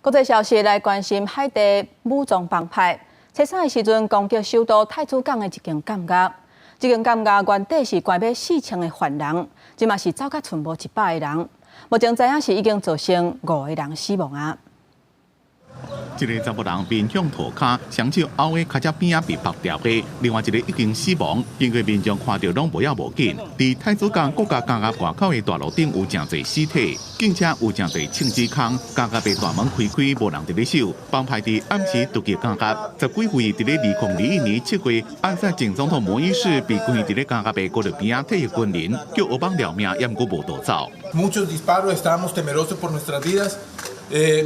國際消息來關心海地武裝幫派，初三的時陣攻擊首都太子港的一間監獄，這間監獄原底是關欲4000個犯人，這馬是走甲賰無100個人，目前知影是已經造成五個人死亡啊。一个查埔人面向塗跤，雙手拗喺跤脊邊仔被縛牢的，另外一个已經死亡。經過民眾看著攏無影無緊。佇太子港國家監獄外口的大路頂有誠濟屍體，警車有誠濟銃子空，監獄的大門開開，無人佇咧守。幫派佇暗時突擊監獄，十幾位佇咧2021年7月暗殺前總統摩伊士被關佇咧監獄的高路邊仔退役軍人，叫烏幫掠命，猶毋過無逃走。 Muchos disparos, estábamos temerosos por nuestras vidas.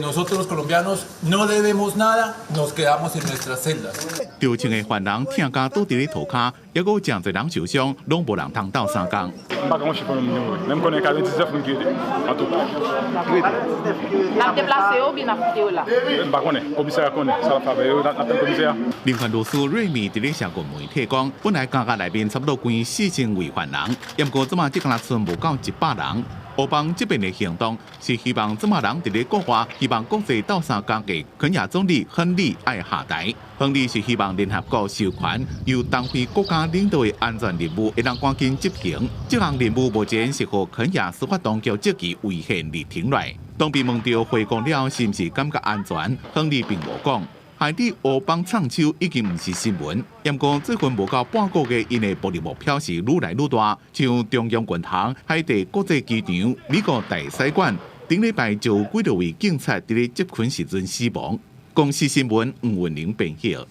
Nosotros los colombianos no debemos nada, nos quedamos en nuestras celdas. 著槍的犯人疼甲倒佇咧塗跤，猶閣有誠濟人受傷，攏無人通鬥相共。 M pa konn chif moun yo mouri. Men m konnen 99 moun ki rete. An tou. N ap deplase yo oubyen n ap kite yo la? M pa konnen. Komisè a konnen. Sa l ap fè avè yo, n ap tann komisè a. 人權律師瑞米佇咧社群媒體講，本來監獄內面差不多關4000位犯人，毋過這馬只敢若賰無夠100人。烏幫這邊的行動是希望這馬人佇咧國外，希望國際鬥相共的肯亞總理亨利愛下台。亨利是希望聯合國授權由東非國家領導的安全任務會當趕緊執行。這項任務目前是予肯亞司法當局積極違憲而停落來。當被問著回國了是毋是感覺安全，亨利並無講。海地烏幫唱手已經毋是新聞，毋過最近無夠半個月，𪜶的暴力目標是愈來愈大，像中央銀行、海地國際機場、美國大使館，頂禮拜就有幾多位警察佇咧執勤時陣死亡。公視新聞吳文玲編譯。